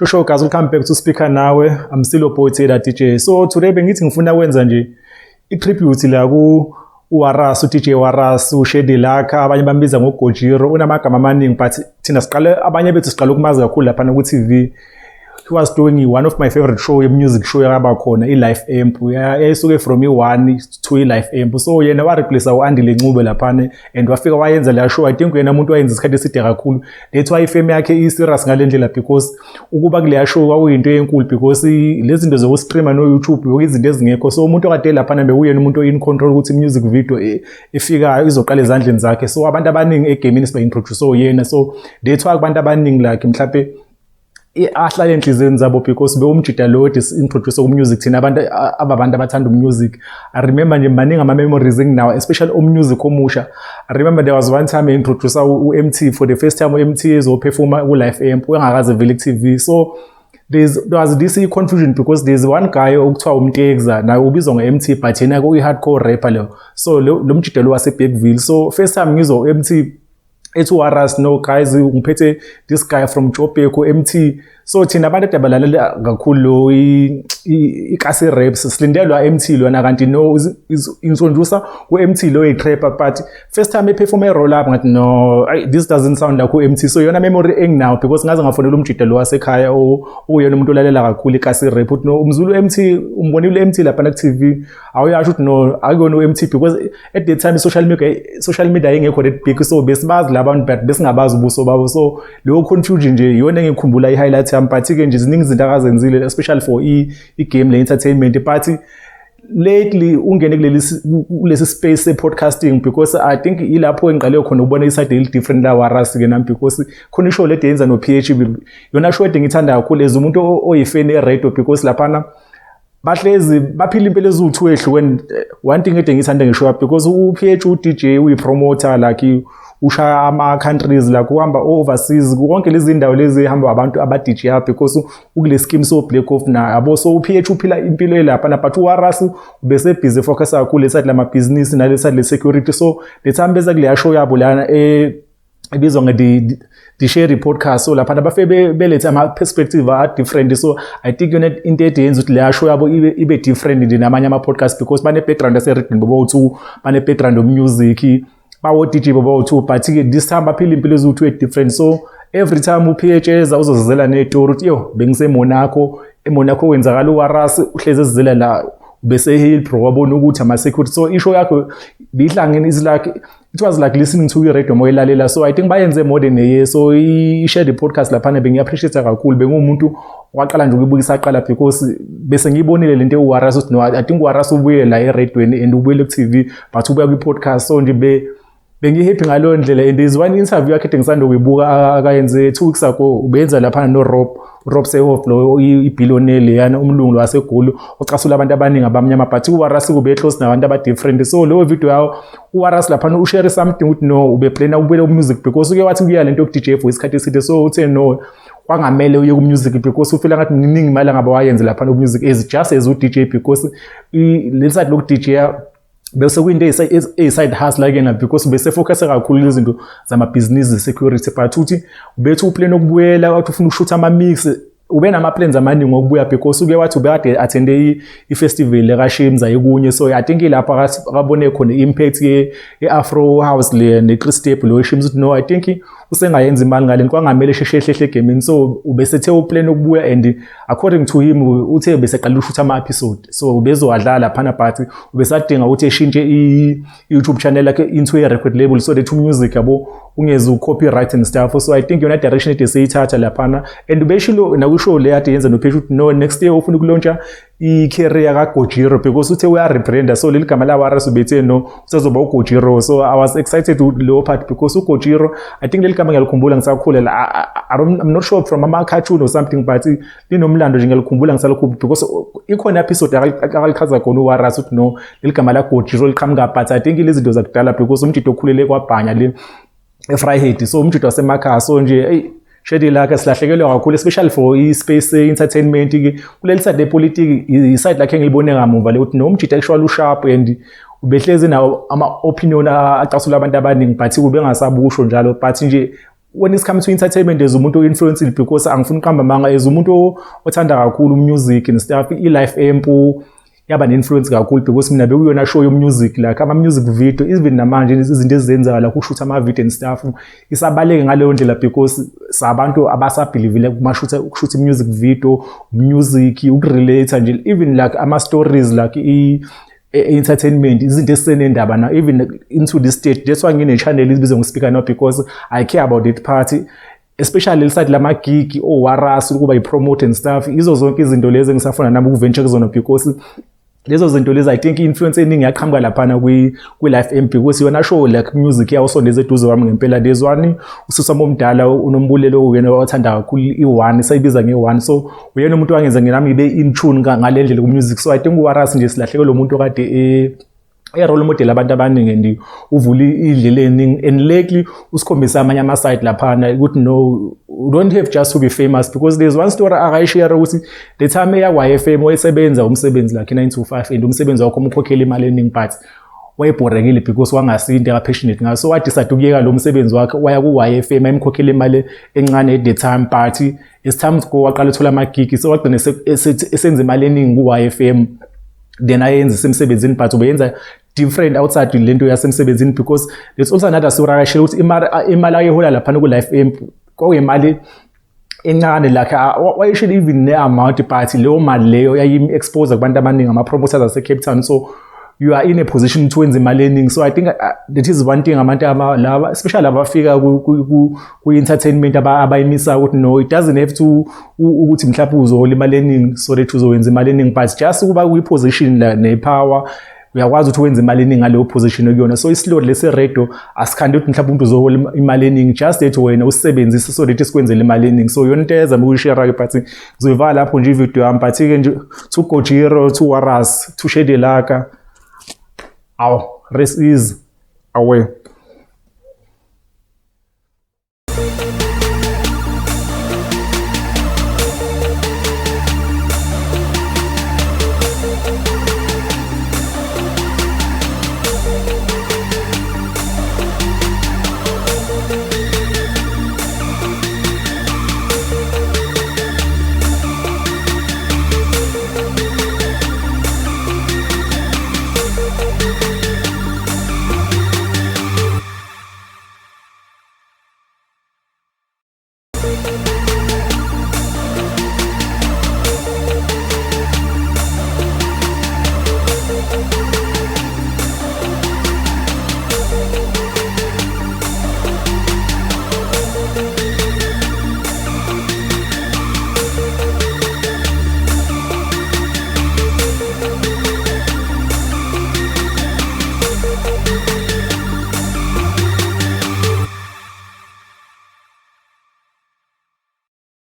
Sho guys, welcome back to Speaker Nawe. I'm still your boy Taylor DJ. So today bengithi ngifuna kwenza nje i-tribute la ku uWarras, uDJ Warras, uShady Lakha, abanye bambiza ngoGojiro, unamagama amaningi, but thina siqale, abanye bethu siqale ukumazi kakhulu lapha ku TV. He was doing one of my favorite show, music show yakaba khona, i-Life Amp. Yayisuke from i-1 to i-Life Amp. So yena wa-replace u-Andile Ncube laphana and wafika wayenza leya show. I think yena umuntu wayenza isikhathi eside kakhulu. That's why ifame yakhe i-serious ngale ndlela, because ukuba kuleya show kwakuyinto enkulu, because lezi zinto zoku-streama no-YouTube yonke izinto ezingekho. So umuntu okade laphana bekuyena umuntu o-in control ukuthi i-music video efikayo izoqala ezandleni zakhe. So abantu abaningi egamini siba-introduce uyena. So that's why kubantu abaningi like mhlampe ahlale enhliziyweni zabo, because bewumjida lo introduce ku-music, thina abantu ababantu abathanda umusic. I remember nje maningi ama-memories enginawo, especially umusic omusha. I remember there was one time introduce u-Emtee for the first time, u-Emtee ezoperforma ku-Life Amp, engakaze vele ku-TV. So there was this confusion because there's one guy okuthiwa uMtekza, naye ubizwa nge-Emtee, but yena kuyi-hardcore rapper lo. So lo mjida lo wase-Bergville. So first time ngizwa u-Emtee ethi uWarras, "No guys, ngiphethe this guy from Joburg, Emtee." So thina abantu ade balalela kakhulu lo ikasi raps, silindelwa Emtee lona, kanti no, introducer ku-Emtee lo yi-trapper. But first time eperform e-roll up, ngathi, "No, this doesn't sound like u-Emtee." So yona memory enginawo, because ngaze ngafonela umjida lo wasekhaya okuyena umuntu olalela kakhulu ikasi rap, uthi, "No, umzulu Emtee, umbonile u-Emtee lapha ku-TV?" Awuyasho ukuthi no, akuyona u-Emtee, because at the time social media ingekho that big. So besibazi labantu but besingabazi ubuso babo. So leyo confusion nje iyona engikhumbula, i-highlight yami. But-ke nje ziningi izinto akazenzile, especially for i-game le-entertainment. But lately ungene kulesi space se-podcasting, because I think ilapho engiqale khona ukubona iside eli-different la Warras ke nami, because khona ishow lede yenza no-PH, yona show ede ngithanda kakhulu as umuntu oyifan e-radio, because laphana bahlezi baphila impilo eziwu-two ehlukene. One thing ede ngiyithanda ngisho, because u-PH u-DJ, uyi-promoter, like ushaya ama-countries, like uhamba overseas, konke lezi ndawo lezi ehamba abantu aba-DJ, because ukule scheme so Black Off na yabo. So u-PH uphila impilo elaphana, but uWarras ubese busy focus kakhulu eside lamabhizinisi nale side le-security. So the time beza kuleya show yabo lana ebizwa nge-The Sherry Podcast, so laphana bafike belethe ama-perspective a-different. So I think yona into ede yenza ukuthi leya show yabo ibe different nje namanye ama-podcast, because bane-background yaseredini bobo-two, bane-background of-music, bawo-DJ bobo-two, but-ke this time baphila impilo eziwu-two e-different. So every time u-PH eza uzozizela ney'tori ukuthi yo bengiseMonaco, eMonaco kwenzakala, uWarras uhlezi ezizela la bese Hillbrow, wabona ukuthi ama-security. So ishow yakho bihlangene, is like it was like listening to i-radio moyilalela. So I think bayenze more than a year. So i-share podcast laphana bengiyi-appreciate kakhulu. Bengumuntu waqala nje ukuyibukisa aqala, because bese ngiyibonile lento uWarras ukuthi no, I think uWarras ubuye la eradweni and ubuyele ku-TV, but ubuya kwi-podcast. So nje bengihappy ngaleyo ndlela. And there's one interview yakhe ngisanda ukuyibuka akayenze 2 weeks ago, ubenza laphana no-Rob, Rob Sehoff lo ibillionaire leyana, umlungu waseGoli ocasula abantu abaningi abamnyama, but uWarras kube close nabantu aba-different. So leyo video yawo uWarras laphana ushare something ukuthi no, ubeplana ukubuyela ku-music, because uke wathi kuya lento yoku-DJ for isikhathi eside. So uthe no, kwangamele uye ku-music, because ufila ngathi miningi imali angabe wayenze laphana ku-music as just as u-DJ, because le side loku-DJ bese kuyinto eyi-side hustle kena, because bese focus kakhulu izinto zamabhizinisi, security. But uthi ubethi uplan ukubuyela, wathi ufuna ukushutha ama-mix, ube nama-plans amaningi okubuya, because uke wathi ubekade attende i-festival kaShimza ekunye. So I think ilapho akabone khona i-impact ye-Afro house le ne-three step lo Shimza, ukuthi no, I think usengayenza imali ngale, kwangamele esheshe ehlehle egamini. So ubesethe uplan ukubuya, and according to him uthe beseqala ukushutha ama-episode, so ubezowadlala laphana, but ubesadinga ukuthi eshintshe i-YouTube channel yakhe into a record label so that music yabo ungeze u-copyright and stuff. So I think yona direction ede seyithatha laphana. And ubeshilo nakushow le ade yenza noPheshu ukuthi no, next year ufuna ukulauncha i-career kaGojiro, because uthe uya-rebranda. So leli gama la-Warras ubethe no, usezoba uGojiro. So I was excited leyo part, because uGojiro, I think leli gama ngiyalikhumbula ngisakhula. I'm not sure from ama-cartoon or something, but linomlando nje, ngiyalikhumbula ngisalikhumbula, because ikhona episode akalichaza khona uWarras ukuthi no, leli gama laGojiro liqhamuka. But I think lezi zinto zakudala, because umjito okhulele kwaBhanya le eVryheid, so umjito wasemakhaya. So nje eyi, Shady lakhe silahlekelwe kakhulu, especially for i-space entertainment ke. Kuleli side lepolitiki, i-side lakhe engilibone ngamuva le ukuthi no, umjito actually usharp and ubehlezi nawo ama-opinion acasula abantu abaningi, but kube engasabusho njalo. But nje When it's come to entertainment, as umuntu o-influencile, because angifuni ukuqamba amanga, as umuntu othanda kakhulu music and stuff, i-Life Amp yaba ne-influence kakhulu because mina bekuyona show yo-music, like ama-music video. Even namanje izinto ezizenzayo, like ukushutha ama-video and stuff, isabaleke ngaleyo ndlela because sabantu abasabhilivile kumashutha, ukushutha i-music video, music, ukurelate nje, even like ama-stories, like entertainment, izinto esisenendaba now, even into this stage. That's why ngine-channel ibizwa ngo-Speaker Now, because I care about that part, especially leli side lama-gig owaras, ukuba i-promote and stuff. Izo zonke izinto lezi engisafuna nami ukuventure kuzona, because lezo zinto lezi, I think i-influence eningi yaqhamuka laphana kwi-Life Amp, because yona show like music yawusondeza eduze kwami ngempela. There's one usisi wami omdala, uNombulelo, uyena othanda kakhulu i-One, sayibiza nge-One. So uyena umuntu wangenza nami ngibe in tune ngale ndlela ku-music. So I think uWaras nje silahlekelwe umuntu okade e-role model abantu abaningi and uvula indlela eningi and lately usikhombisa amanye ama-side laphana ukuthi no, you don't have just to be famous, because there's one story akayishare ukuthi the time eya-YFM wayesebenza umsebenzi like 9 to 5 and umsebenzi wakho umkhokhela imali eningi, but wayebhorekile because wangasinto aka-passionate ngayo. So wadecide ukuyeka lo msebenzi wakhe, waya ku-YFM, ayimkhokhela imali encane at the time, but as time go waqala uthola amagigi, so wagcina esenza imali eningi ku-YFM then ayenze isemsebenzini, but ubeyenza different outside lento yasemsebenzini, because there's also another story akashare ukuthi imali ayehola laphana ku-Life Amp kwakuyimali encane, like wayeshilo even ne-amount, but leyo mali leyo yayim-expose kubantu abaningi, ama-promoters ase-Cape Town. So you are in a position to wenza imali eningi. So I think that is one thing abantu laba, especially abafika ku-entertainment, abayimisa ukuthi no, it doesn't have to ukuthi mhlawumbe uzohola imali eningi so that uzowenza imali eningi, but just ukuba kwi-position la ne-power, uyakwazi ukuthi wenze imali eningi ngaleyo position okuyona. So islot lesi radio asikhandi ukuthi mhlawumbe umuntu uzohola imali eningi, just that wena usisebenzise so that sikwenzele imali eningi. So yona into ezama ukuyishare-ke, but ngizoyivala lapho nje ividiyo yami. But-ke nje, to Gojiro, to Waras, to Shady Laka, aw, rest easy away.